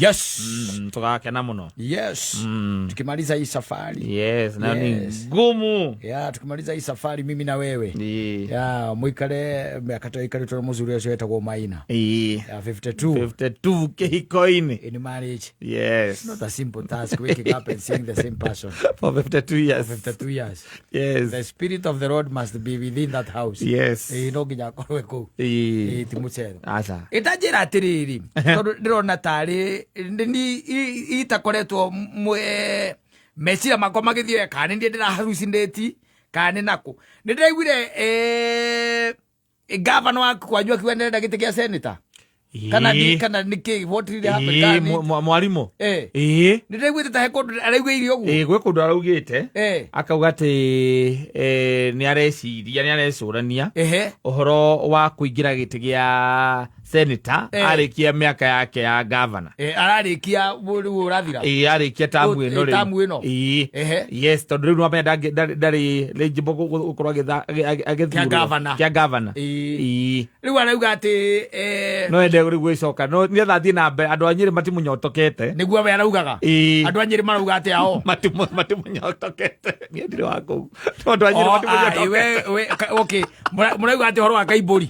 Yes. Tũgakena mũno. Yes. Tukimaliza hii safari. Yes, nayo nĩ Yes. ngumu. Yeah, tukimaliza hii safari mimi na wewe. Ĩĩ. Yeah, muikare miaka twaikaritwo na mũthuri ũcio wetagwo Maina. Yeah, 52 52 kĩhiko-inĩ. In marriage. Yes. Not a simple task, waking up and seeing the same person For 52 years. 52 years. Yes. The spirit of the Lord must be within that house. Yes. Ĩĩ, no nginya akorwo e kũu. Ĩĩ. Ĩĩ, ti mũcero. Aca. Ĩtanjĩra atĩrĩrĩ, tondũ ndĩrona tarĩ nĩ itakoretwo meciria makwa magĩthiĩ, kana nĩ niĩ ndĩra hallucinate kana nĩ nakũ. Nĩ ndĩraiguire gavana wa kwanyu akiuga nĩarenda gĩtĩ kĩa senator kana kana nĩkĩ, what really happened? Ĩĩ, Kana mwarimũ. Nĩ ndĩraiguĩte ta he kũndũ araiguĩire ũguo. Ĩĩ, gwĩ kũndũ araugĩte. Akauga atĩ nĩ areciria, nĩ arecũrania ũhoro wa kũingĩra gĩtĩ gĩa senator arĩkia mĩaka yake ya gavana. Ararĩkia rĩu ũrathira. Ĩĩ, arĩkia tamu ĩno rĩu. Tamu ĩno. Ĩĩ. Yes, tondũ rĩu nĩwamenya ndarĩ eligible gũkorwo agĩthurwo. Kĩa gavana. Kĩa gavana. Ĩĩ. Rĩu arauga atĩ No ende rĩu gwĩcoka no nĩgetha athiĩ na mbere, andũ a Nyĩrĩ matimũnyotokete. Nĩguo we araugaga. Ĩĩ. Andũ a Nyĩrĩ marauga atĩ ao Matimũnyotokete, niĩ ndirĩ wa kũu, no andũ a Nyĩrĩ Oh, ah, matimũnyotokete. Okay, mũrauga atĩ ũhoro wa kaimbũri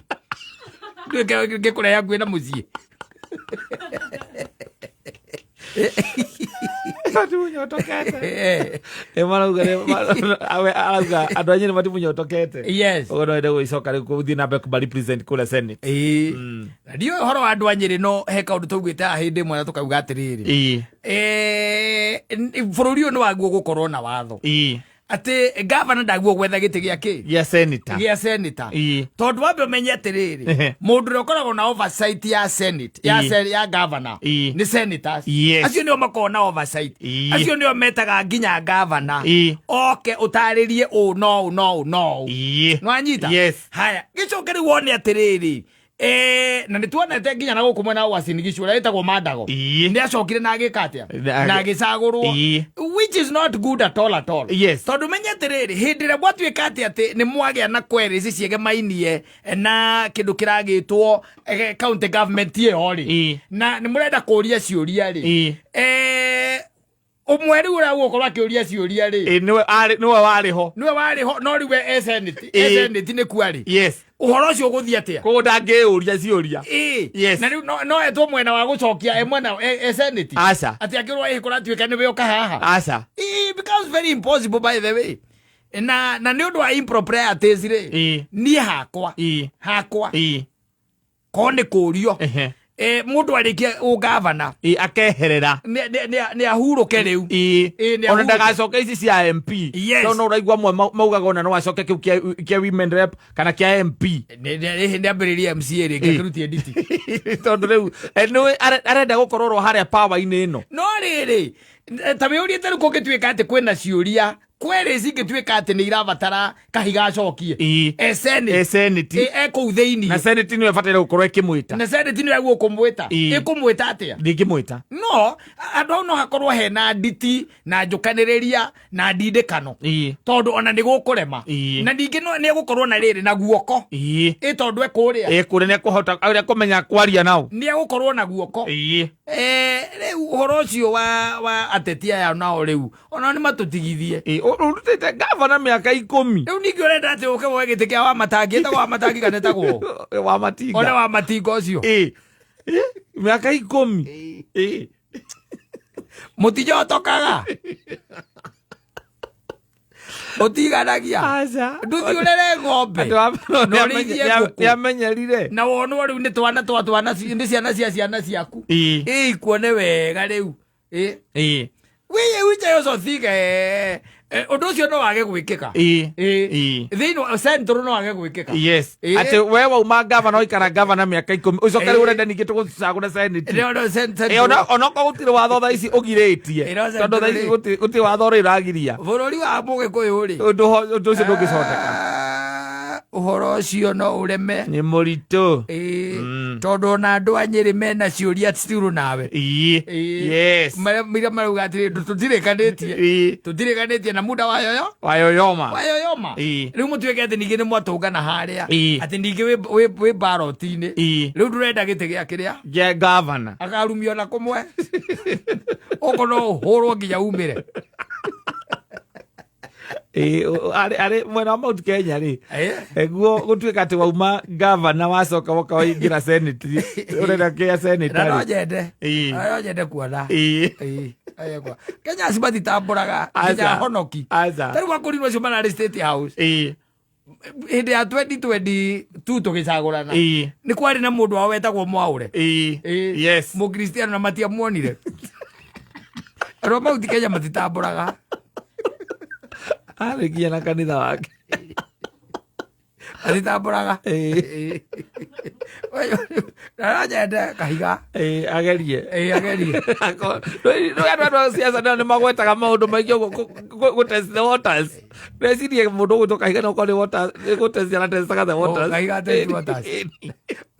ngĩkũrehe hakuhĩ na mũciĩ. Matimũnyotokete. Ĩ, marauga arauga andũ a Nyĩrĩ matimũnyotokete. Ũguo no ende gwĩcoka rĩu gũthiĩ na mbere kũma represent kũrĩa Senate. Ĩĩ. Na ndiũĩ ũhoro wa andũ a Nyĩrĩ, no he kaũndũ twaugĩte haha hĩndĩ ĩmwe na tũkauga atĩrĩrĩ, bũrũri ũyũ nĩ waguo gũkorwo na watho atĩ gavana ndaguo gwetha gĩtĩ gĩa kĩ? Gĩa senator. Gĩa senator. Tondũ wambe ũmenye atĩrĩrĩ, mũndũ ũrĩa ũkoragwo na oversight ya Senate ya, ya governor nĩ senators. Acio nĩo makoragwo na oversight. Acio nĩo metaga nginya governor oke ũtarĩrie ũũ no ũũ no ũũ no ũũ. Nĩwanyita? Yes. Haya, gĩcoke rĩu wone atĩrĩrĩ, na nĩ tuonete nginya na gũkũ mwena wa Uasin Gishu ũrĩa wĩtagwo Mandago nĩ acokire na agĩka atĩa? Na agĩcagũrwo, which is not good at all, at all. Tondũ menye atĩrĩrĩ, hĩndĩ ĩrĩa gwatuĩka atĩ nĩ mwagĩa na queries ciegemainie na kĩndũ kĩragĩtwo county government ĩyo rĩ, na nĩ mũrenda kũria ciũria rĩ, ũmwe rĩu ũrĩa ũgũkorwo akĩũria ciũria rĩ, Nĩwe warĩ ho. Nĩwe warĩ ho, no rĩu we e Senate, e Senate nĩ kua rĩ, ũhoro ũcio ũgũthiĩ atĩa? Koguo ndangĩũria ciũria. Ĩĩ. Yes. Na rĩu no etwo mwena wa gũcokia e mwena e Senate? Aca. Atĩ akĩrwo ĩ kũratuĩka nĩwe ũka haha? Aca. It becomes very impossible, by the way, na nĩ ũndũ wa improprieties rĩ, niĩ hakwa hakwa ko nĩ kũrio, mũndũ arĩkia ũgavana Akeherera. Nĩ ahurũke rĩu. Ĩĩ, nĩ Ona ahurũke. ndagacoke ici cia MP. Yes. No ũraigua amwe maugaga ona no acoke kĩu kĩa women rep kana kĩa MP. Nĩ ambĩrĩrie MCA rĩngĩ, akĩrutie nditi. Tondũ rĩu nĩwe arenda gũkorwo ro harĩa power-inĩ ĩno. No rĩrĩ, ta wĩũrie, ta rĩu kũngĩtuĩka atĩ kwĩna ciũria kwere cingĩtuĩka atĩ nĩ irabatara kahiga acokie e Senate, E Senate. E kũu thĩinĩ, na Senate nĩyo ĩbataire gũkorwo ĩkĩmwĩta. Na Senate nĩyo egũkũmwĩta. Ĩkũmwĩta atĩa? Ndingĩmwĩta. No andũ hau no hakorwo hena nditi na njũkanĩrĩria na ndindĩkano, tondũ ona nĩ gũkũrema. Na ningĩ no nĩ egũkorwo na rĩrĩ na guoko, ĩ tondũ ekũrĩa. Ĩ kũrĩa nĩ ekũhota nĩ ekũmenya kwaria nao. Nĩ egũkorwo na guoko. Rĩu ũhoro ũcio wa ateti aya nao rĩu ona nĩ matũtigithie. Ĩĩ, ũrutĩte gavana mĩaka 10. Rĩu ningĩ ũrenda atĩ ũke woe gĩtĩ kĩa Wamatangi, ĩtagwo Wamatangi kana ĩtagwo Wa Matinga. One wa Matinga ũcio. Ĩĩ, mĩaka 10. Ĩĩ. Mũtinyotokaga, ũtiganagia. Aca. Ndũthiĩ ũrere ng'ombe Andũ a- na ũrĩithie ngũkũ. Nĩamenyerire. Na wonwo rĩu nĩ twana twa twana nĩ ciana cia ciana ciaku. Ĩ ikuone wega rĩu. Ĩ wĩye wicha yoco thiga, ũndũ ũcio no wage gwĩkĩka. Ĩ thĩinĩ wa central no wage gwĩkĩka. Yes. Atĩ we wauma gavana, ũikara gavana mĩaka 10, ũcoke rĩu ũrenda ningĩ tũgũcagũre Senate. No, Ĩ, onokorwo gũtirĩ watho thaa ici ũgirĩtie, Ĩ, no tondũ thaa ici Central rĩ. gũtirĩ watho ũrĩa ũragiria. Bũrũri wa mũgĩkũyũ rĩ, Ũndũ ũcio ndũngĩcoteka. Ah, Ũhoro ũcio no ũreme. Nĩ mũritũ. Ĩĩ, tondũ ona andũ a Nyĩrĩ mena ciũria still nawe. Ĩĩ. Marĩa marauga atĩrĩ, tũtirĩkanĩtie. Tũtirĩkanĩtie na muda wayoyo. Wayoyoma. Wayoyoma. Rĩu mũtuĩke atĩ ningĩ nĩ mwatũngana harĩa. Atĩ ningĩ wĩ ballot-inĩ. Rĩu ndũrenda gĩtĩ gĩa kĩrĩa? Gĩa gavana. Akarumio na kũmwe. Ũguo no ũhũrwo nginya umĩre. Ĩĩ, arĩ mwena wa Mount Kenya rĩ, guo gũtuĩka atĩ wauma gavana wacoka woka waingĩra senate, ũrenda kĩa senate Na no rĩ. nyende. Na no nyende kuona. Ĩĩ, Kenya acio matitambũraga nginya Aca. honoki. Aca. Ta rĩu akũrinwo acio mararĩ State House. Hĩndĩ ya 2022 tũgĩcagũrana. Nĩ kwarĩ na mũndũ wao wetagwo Mwaũre. Mũkristiano na matiamuonire. Andũ a Mount Kenya matitambũraga. Arĩ nginya na kanitha wake. Matitambũraga. Na no nyende Kahiga. Ĩĩ, agerie. Ĩĩ, agerie. Rĩu andũ a siasa nao nĩ magwetaga maũndũ maingĩ ũguo gũ test the waters. Ndecirie mũndũ ũgwĩtwo Kahiga no korwo nĩ waters, nĩ gũ test aratestaga the Oh, waters. Kahiga test waters.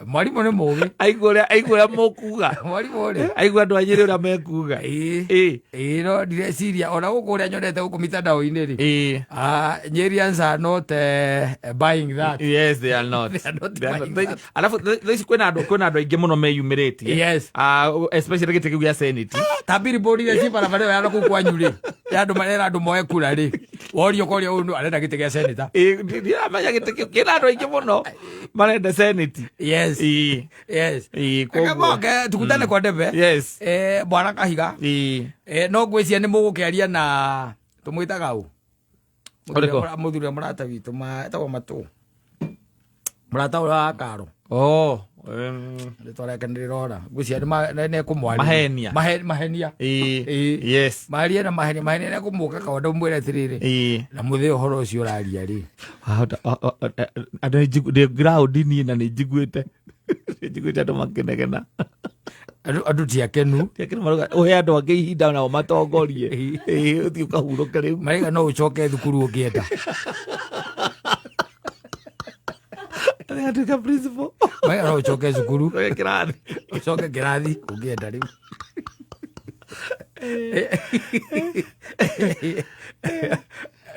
Mwarimũ nĩ mũũgĩ. Aigua ũrĩa mũkuga. Mwarimũ rĩ. Aigua andũ a Nyĩrĩ ũrĩa mekuga. Ĩĩ. Ĩĩ, no ndireciria ona gũkũ ũrĩa nyonete gũkũ mitandao-inĩ rĩ. Nyerians are not buying that. Yes, they are not. They are not They are buying not. that. Alafu thaa ici kwĩna andũ aingĩ mũno meyumĩrĩtie. Yes. Especially gĩtĩ kĩu gĩa Senate. Ta billboard iria ci barabara ĩyo ya nakũu kwanyu rĩ, ya andũ marera andũ moe kura rĩ, worio ũkoria ũyũ nũ arenda gĩtĩ gĩa senator. Ĩĩ, ndiramenya gĩtĩ kĩu kĩna andũ aingĩ mũno marenda Senate. Yes. Yes. Ĩĩ, Reke koguo. moke tukutane kwa ndebe. Yes. Bwana Kahiga. No ngwĩciria nĩ mũgũkĩaria na tũmwĩtaga ũ? Ũrĩkũ? Mũthuri ũrĩa mũrata witũ etagwo Matũ. Mũrata ũrĩa wa Karo. Oh, Rĩtwa rĩake nĩ rĩrora. Ngwĩciria nĩ ekũmwarĩria. Mahenia. Mahenia. Ĩĩ. Ĩĩ. Yes. Marie na Mahenia. Mahenia nĩ ekũmũka kaonda ũmwĩre atĩrĩrĩ. Na mũthĩ ũhoro ũcio ũraria rĩ. Wahota, andũ nĩ ndĩ ground niĩ na nĩ njiguĩte. Nĩ njiguĩte andũ makĩnegena. Andũ ti akenu. Ti akenu marauga, ũhe andũ angĩ ihinda nao matongorie. Ĩĩ, ũthiĩ ũkahurũke rĩu. Maraiga no ũcoke thukuru ũngĩenda. Agatuĩka principal. Maraiga no ũcoke thukuru. Ũcoke kĩrathi. Ũcoke kĩrathi ũngĩenda rĩu.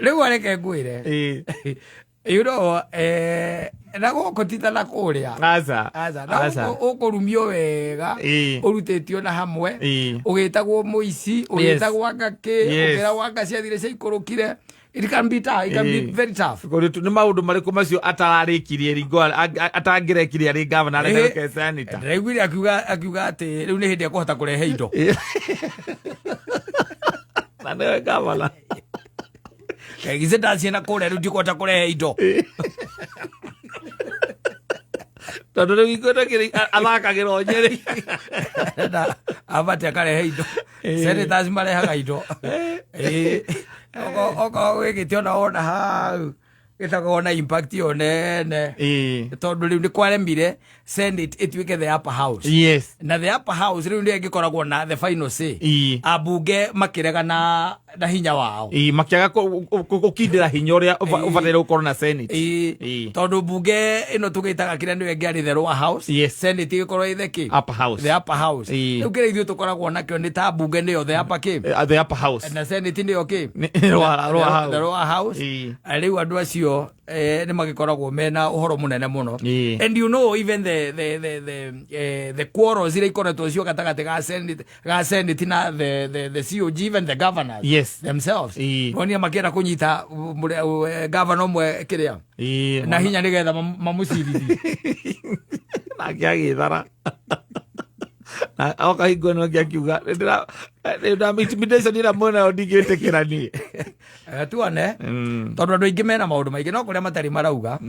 Rĩu areke ngwĩre. You know, na gũkũ ti ta na kũrĩa. Aca. Aca. Na Aca. ũkũrumio wega, ũrutĩtio na hamwe, ũgĩtagwo mũici, ũgĩtagwo anga kĩ, ũkĩragwo anga ciathire ciaikũrũkire. It can be tough, it can be very tough. Kũrĩ nĩ maũndũ marĩkũ macio atararĩkirie ringo atangĩrekirie arĩ gavana arenda gũke senator? Ndĩraiguire akiuga atĩ rĩu nĩ hĩndĩ ekũhota kũrehe indo. Na nĩwe gavana. Kaigithĩ ndaciĩ na kũrĩa rĩu ndikũhota kũrehe indo. Tondũ rĩu ikwenda kĩrĩ athakagĩra o Nyĩrĩ. Na abate akarehe indo. Senators marehaga indo. Okorwo wĩkĩte ona wona hau gĩtagwo na impact ĩyo nene. Tondũ rĩu nĩ kwaremire Senate ĩtuĩke the upper house. Na the upper house rĩu nĩyo ĩngĩkoragwo na the final say. Ambunge makĩrega na hinya wao. Ĩĩ, makĩaga gũkindĩra hinya ũrĩa ũbataire gũkorwo na Senate. Tondũ mbunge ĩno tũgĩtaga kĩrĩa nĩyo ĩngĩarĩ the lower house. Senate ĩgĩkorwo ĩ the kĩ? Upper house. The upper house. Rĩu kĩrĩa ithuĩ tũkoragwo nakĩo nĩ ta mbunge nĩyo the upper kĩ? The upper house. Na Senate nĩyo kĩ? Nĩ lower house. The lower house. Rĩu andũ acio nĩ magĩkoragwo mena ũhoro mũnene mũno. And you know even the quarrels iria ikoretwo cio gatagatĩ ga Senate na the COG, even the governors themselves. Nonire makĩenda kũnyita governor ũmwe kĩrĩa na hinya nĩgetha mamũcirithie. Nake agĩthara. Na oka hingo ĩno ĩngĩ akiuga, nĩ intimidation ĩrĩa mwĩnayo ndingĩtĩkĩra niĩ. Tuone. Tondũ andũ aingĩ mena maũndũ maingĩ no kũrĩa matarĩ marauga.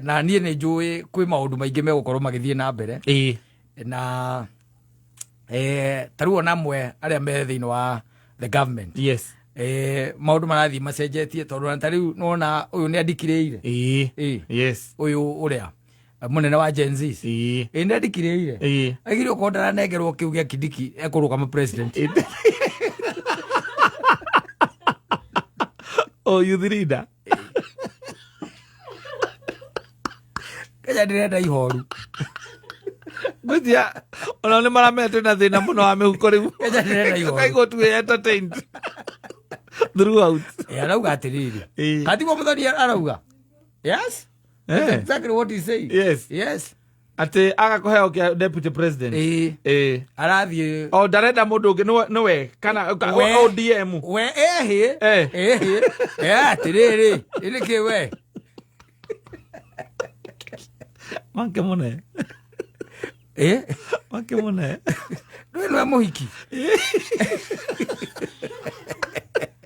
Na niĩ nĩ njũĩ kwĩ maũndũ maingĩ megũkorwo magĩthiĩ na mbere. Na ta rĩu ona amwe arĩa me thĩinĩ wa the government. Maũndũ marathiĩ macenjetie tondũ ona ta rĩu nĩwona ũyũ nĩ andikirĩire. Ũyũ ũrĩa mũnene wa Gen Z. Nĩ andikirĩire. Aigire okorwo ndaranengerwo kĩu gĩa Kindiki ekũrũgama president. Oh, youth leader. Kenya ndĩrenda ihoru. Ngwĩciria onao nĩ maramenya twĩna thĩna mũno wa mĩhuko rĩu. Kenya ndĩrenda ihoru. Kaigwo tuĩ entertained throughout. Eh, arauga atĩrĩrĩ. Ĩĩ. Katiguo Muthoni arauga. Yes. That's Eh. exactly what he said. Yes. Yes. Atĩ aga kũheo kĩa deputy president. Ĩĩ. Ĩĩ. Arathiĩ O ndarenda mũndũ ũngĩ nĩwe nĩwe kana We- ODM. we ehĩ. Eh. Ehĩ. Eh, atĩrĩrĩ. Ĩnĩ kĩ we? Make mũne. Eh. Make mũne. Ndũĩ nĩwe mũhiki.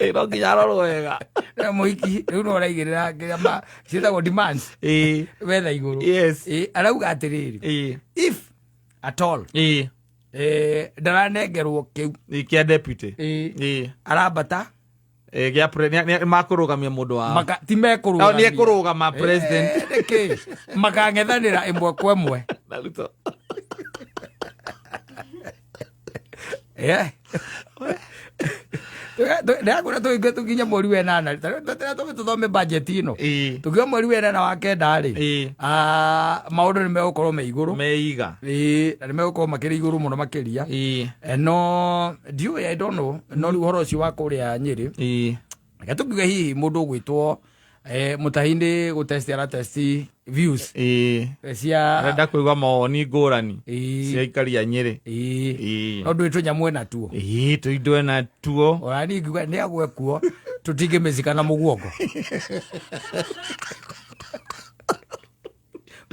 Ĩĩ no nginya arorwo wega. Nĩwe mũhiki. Rĩu no ũraigĩrĩra kĩrĩa ma ciĩtagwo demands. Ĩĩ. Wetha igũrũ. Yes. Ĩĩ, arauga atĩrĩrĩ. Ĩĩ. If at all Ĩĩ. eh, ndaranengerwo kĩu Ĩĩ, kĩa deputy. Ĩĩ. Ĩĩ. arambata Ĩĩ, gĩa makũrũgamia mũndũ wao. maka ti mekũrũgamia. Oh, nĩ ekũrũgama president. Eh, nĩkĩ makang'ethanĩra ĩmwe kwa ĩmwe Na Ruto. Eh. Ndĩrakwĩra tũhinge tũkinye mweri wa ĩnana tũme tũthome bajeti ĩno Ĩĩ. tũkiuga mweri wa ĩnana wa kenda rĩ Ĩĩ. ah, maũndũ nĩ megũkorwo me igũrũ Meiga. Ĩĩ, na nĩ megũkorwo makĩrĩ igũrũ mũno makĩria Ĩĩ. Eh, no ndiũĩ I don't know no rĩu ũhoro ũcio wa kũrĩa Nyĩrĩ Ĩĩ. reke tũkiuge hihi mũndũ ũgwĩtwo eh, mũtahi nĩ gũtesti aratesti views Ĩĩ. eh, cia Arenda kũigua mawoni ngũrani Ĩĩ. cia aikari a Nyĩrĩ. Ĩĩ. Ĩĩ. no ndũĩ tũnyamũ ena tuo Ĩĩ, tũindo ena tuo. ona niĩ ngiuga nĩ agwe kuo tũtingĩmĩcika na mũguongo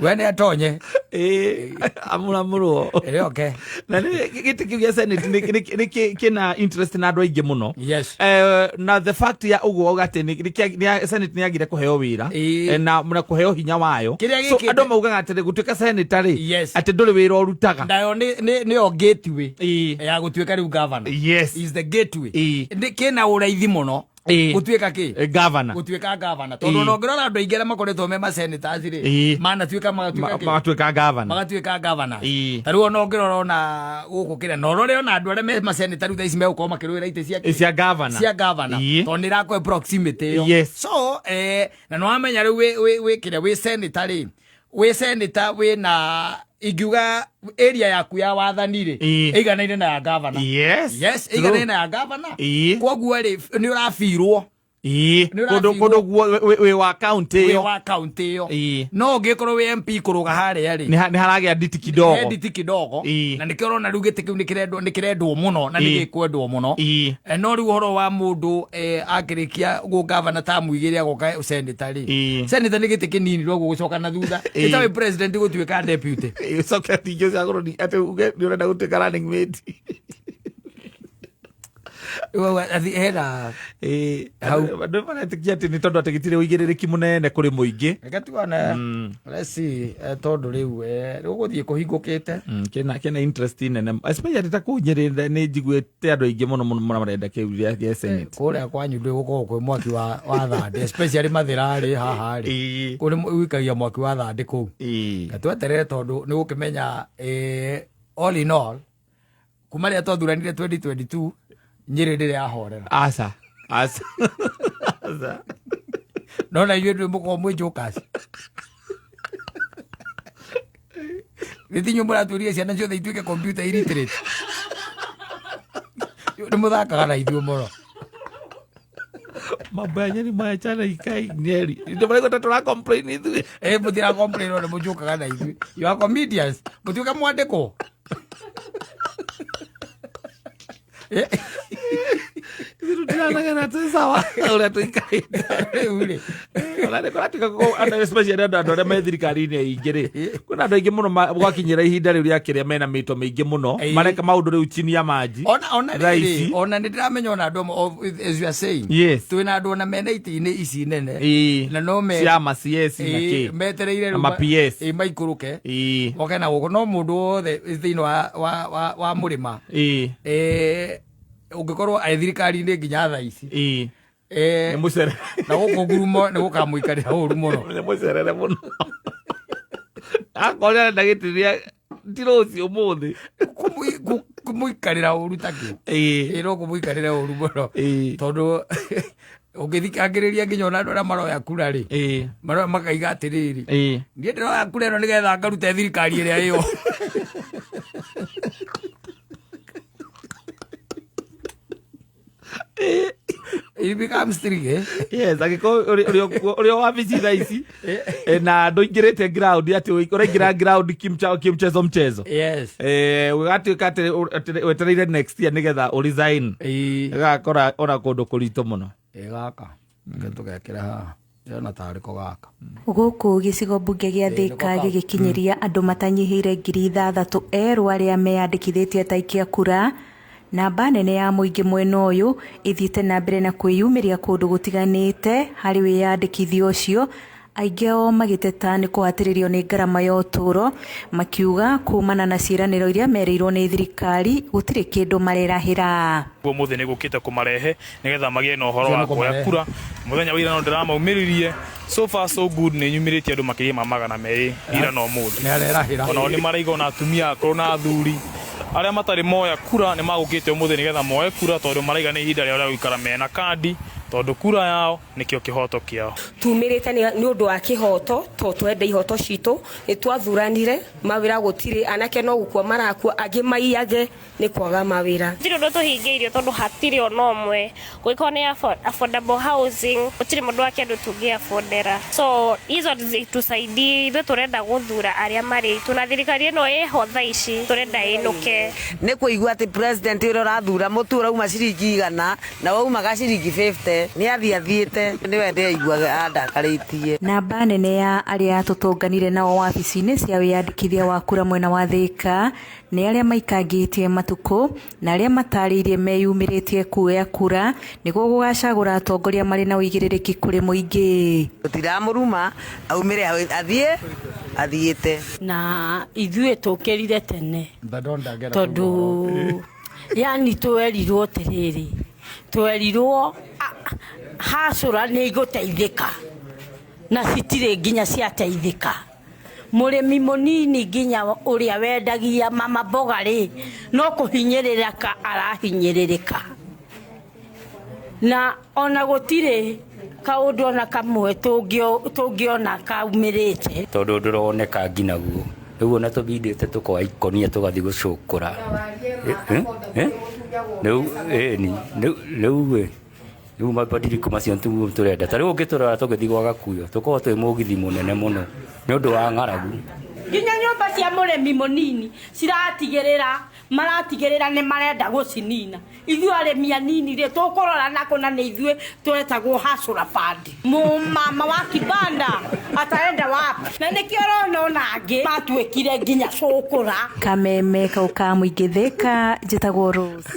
we nĩ atonye Ĩĩ, amũramũrwo. ĩrĩoke Na nĩ gĩtĩ kĩu gĩa senate nĩ kĩna interest na andũ aingĩ mũno. Yes. Eh, na the fact ya ũguo wauga atĩ senate nĩ yagire kũheo wĩra Ĩĩ. eh, na kũheo hinya wayo. Kĩrĩa So gĩkĩte- andũ maugaga atĩ gũtuĩka senator rĩ Yes. atĩ ndũrĩ wĩra ũrutaga. nayo nĩyo gateway Ĩĩ. ya gũtuĩka rĩu governor Yes. is the gateway Ĩĩ. Nĩ- kĩna ũraithi mũno Ĩĩ. gũtuĩka kĩ Eh, governor. gũtuĩka governor tondũ Ĩĩ. ona ũngĩrora andũ aingĩ arĩa makoretwo me masenators rĩ Ĩĩ. manatuĩka magatuĩka kĩ Magatuĩka governor. magatuĩka governors Ĩĩ. ta rĩu ona ũngĩrora ona gũkũ kĩrĩa na ũrore ona andũ arĩa me maseneta rĩu thaa ici megũkorwo makĩrũĩra itĩ cia kĩ? Cia governor. cia governor Ĩĩ. tondũ nĩ ĩrakũhe proximity ĩyo Yes. so eh, na nĩwamenya rĩu wĩ kĩrĩa wĩ senator rĩ wĩ senator wĩna ingiuga area yaku ya wathani rĩ Ĩĩ. ĩiganaine na ya governor Yes. yes True. ĩiganaine na ya governor Ĩĩ. koguo rĩ nĩ ũrabirwo Ĩĩ. Nĩ Kũndũ ũrabirwo. kũndũ guo wĩ wa county wĩ ĩyo. wa county ĩyo Ĩĩ. no ũngĩkorwo wĩ MP kũrũga harĩa rĩ Nĩ haragĩa nditi kidogo. nditi kidogo Ĩĩ. na nĩkĩo ũrona rĩu gĩtĩ kĩu nĩ kĩrendwo mũno na nĩ Ĩĩ. gĩkwendwo mũno Ĩĩ. Eh, no rĩu ũhoro wa mũndũ eh, akĩrĩkia gũgavana tamu igĩrĩ agoka seneta rĩ Ĩĩ. seneta nĩ gĩtĩ kĩnini rwoguo gũcoka na thutha Ĩĩ. nĩ ta wĩ president gũtuĩka deputy Ĩĩ, ũcoke atĩ ingĩ ũcagũrwo atĩ uge nĩ ũrenda gũtuĩka running mate. Rĩu athi- hena Ĩĩ, Hau. andũ maretĩkia atĩ nĩ tondũ atĩ gĩtirĩ ũigĩrĩrĩki mũnene kũrĩ mũingĩ. reke tuone let's see eh, tondũ rĩu eh, rĩu gũthiĩ kũhingũkĩte Kĩna interest nene especially ta kũu Nyĩrĩ nĩ njiguĩte andũ aingĩ mũno mũno mũno marenda kĩu gĩa senate. kũrĩa kwanyu ndwĩ gũkorwo kwĩ mwaki wa thandĩ especially mathĩra-rĩ haha rĩ Ĩĩ. kũu nĩ wikagia mwaki wa thandĩ kũu Ĩĩ. Na tweterere tondũ nĩ gũkĩmenya eh, all in all kuma rĩrĩa twathuranire 2022 Nyĩrĩ ndĩrĩ yahorera Aca. Aca. Aca. no na inyuĩ ndwĩ mũkorwo mwĩ jokers gĩti inyuĩ mũratwĩrire ciana ciothe ituĩke computer illiterate nĩ mũthakaga na ithuĩ mũno Mambo ya Nyeri mayachana ikai Nyeri. Ndio maana kwa tuna complain ithuĩ. Eh, mũtira complain no nĩ mũjokaga na ithuĩ you are comedians mũtuĩke mwandĩkwo Eh, Ithuĩ tũtiranagana twĩ sawa ũrĩa tũikarĩte. rĩu rĩ Ona nĩ kũratuĩka andũ especially andũ arĩa me thirikari-inĩ aingĩ rĩ kwĩna andũ aingĩ mũno gwakinyĩra ihinda rĩu rĩa kĩrĩa mena mĩto mĩingĩ mũno Ĩĩ. mareka maũndũ rĩu chini ya maji ona Thaa rĩrĩ ici. ona nĩ ndĩramenya ona andũ amwe as you are saying Yes. twĩna andũ ona mena itĩ-inĩ ici nene Ĩĩ. na no me cia ma CS na Ĩĩ, kĩ metereire Na rĩu ma PS. ĩĩ, maikũrũke Ĩĩ. oke na gũkũ no mũndũ wothe thĩinĩ wa mũrĩma Ĩĩ. eh, ũngĩkorwo arĩ thirikari-inĩ nginya thaa ici Ĩĩ. eh, Nĩ mũcerere na gũkũ ngurumo nĩ gũkamũikarĩra ũru mũno nĩ mũcerere mũno akorwo arenda gĩtĩ gĩa ti rũciũ ũmũthĩ Kũmũikarĩra ũru takĩ Ĩĩ. ĩ no kũmũikarĩra ũru mũno Ĩĩ. tondũ Ũngĩthikangĩrĩria nginya ona andũ arĩa maroya kura rĩ, maroya makaiga atĩrĩrĩ, niĩ ndĩroya kura ĩno nĩgetha ngarute thirikari ĩrĩa ĩyo. It becomes tricky, eh? Yes, angĩkorwo ũrĩ o wabici thaa ici na ndũingĩrĩte ground, atĩ ũraingĩra ground kimchezo mchezo. Ũgatuĩka atĩ wetereire next year nĩgetha ũresign. Ĩgakora ona kũndũ kũritũ mũno. Ĩ gaka reke tũgekĩre haha, ndĩrona tarĩ ko gaka. Gũkũ gĩcigo mbunge gĩa Ĩ, nĩko Thĩka kau. Gĩgĩkinyĩria andũ matanyihĩire 6,000 erũ arĩa meyandĩkithĩtie ta aikia kura. Namba nene ya mũingĩ mwena ũyũ ĩthiĩte na mbere na kwĩyumĩria kũndũ gũtiganĩte harĩ wĩyandĩkithia ũcio, aingĩ ao magĩteta nĩ kũhatĩrĩrio nĩ ngarama ya ũtũũro, makiuga kumana na ciĩranĩro iria merĩirwo nĩ thirikari gũtirĩ kĩndũ marerahĩra. Ũmũthĩ nĩ gũkĩte kũmarehe nĩgetha magĩe na ũhoro Ũcio wa nĩ kuoya kũmarehe. kura mũthenya wa ira no ndĩramaumĩririe. So far so good, nĩ nyumĩrĩtie andũ makĩria ma 200 ira na ũmũthĩ. Nĩ arerahĩra. Onao nĩ maraiga, ona atumia akũrũ na athuri arĩa matarĩ moya kura nĩ magũkĩte ũmũthĩ nĩgetha moe kura, tondũ maraiga nĩ ihinda rĩao rĩa gũikara mena kandi, tondũ kura yao nĩkĩo kĩhoto kĩao. Tumĩrĩte nĩ ũndũ wa kĩhoto, to twende ihoto citũ. Nĩ twathuranire, mawĩra gũtirĩ, anake no gũkua marakua, angĩ maiyage nĩ kwaga mawĩra. Gũtirĩ ũndũ tũhingĩirio, tondũ hatirĩ ona ũmwe. Gũgĩkorwo nĩ affordable housing, gũtirĩ mũndũ wa kĩndũ tũngĩ affordera, so hizo zitusaidii. Ithuĩ tũrenda gũthura arĩa marĩ itũ, na thirikari ĩno ĩho thaa ici tũrenda ĩnũke. Nĩ kũigua atĩ president ũrĩa ũrathura mũtu ũrauma ciringi 100 na waumaga ciringi 50, nĩ athiĩ athiĩte, nĩwe ndĩraigua andakarĩtie. Namba nene ya arĩa tũtũnganire nao wabici-inĩ cia wĩyandĩkithia wa kura mwena wa Thĩka nĩ arĩa maikangĩtie matukũ na arĩa matarĩirie meyumĩrĩtie kuoya kura nĩguo gũgacagũra atongoria marĩ na ũigĩrĩrĩki kũrĩ mũingĩ. Tũtiramũruma, aumĩre hau athiĩ athiĩte. Na ithuĩ tũkĩrire tene Thadon ndangĩenda tondũ kũigua ũhoro. Yani twerirwo atĩrĩrĩ, twerirwo hacũra nĩ igũteithĩka, na citirĩ nginya ciateithĩka. Mũrĩmi mũnini nginya ũrĩa wendagia mama mboga rĩ, no kũhinyĩrĩrĩka arahinyĩrĩrĩka, na ona gũtirĩ kaũndũ ona kamwe tũngĩona kaumĩrĩte. Tondũ ndũroneka nginaguo rĩu ona tũbindĩte tũkoya ikonia tũgathiĩ gũcũkũra. Rĩu ĩni rĩu ĩ rĩu mabadiliko macio nĩguo tũrenda. Ta rĩu ũngĩtũrora tũgĩthiĩ gwa Gakuyo, tũkorwo twĩ mũgithi mũnene mũno nĩ ũndũ wa ng'aragu. Nginya nyũmba cia mũrĩmi mũnini ciratigĩrĩra, maratigĩrĩra nĩ marenda gũcinina. Ithuĩ arĩmi anini rĩ, tũkũrora nako, na nĩ ithuĩ twetagwo hustler fund. Mũmama wa kibanda ataenda wapi? Na nĩkĩo ũrona ona angĩ matuĩkire nginya cũkũra. Kameme kau ka mũingĩ Thĩka, njĩtagwo Rose.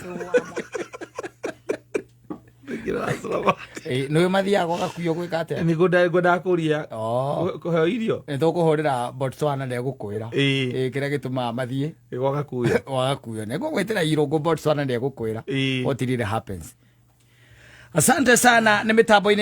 Nĩ mathiaga gwa Gakuyo gwĩka atĩa? Nĩ ngwendaga kũria kũheo irio. Nĩ tũkũhũrĩra Botswana, nĩ egũkwĩra. Ĩĩ. Kĩrĩa gĩtũmaga mathiĩ gwa Gakuyo. Gwa Gakuyo nĩ ngũgwĩtĩra irũngũ Botswana, nĩ egũkwĩra Ĩĩ. what really happens. Asante sana nĩ mĩtambo-inĩ.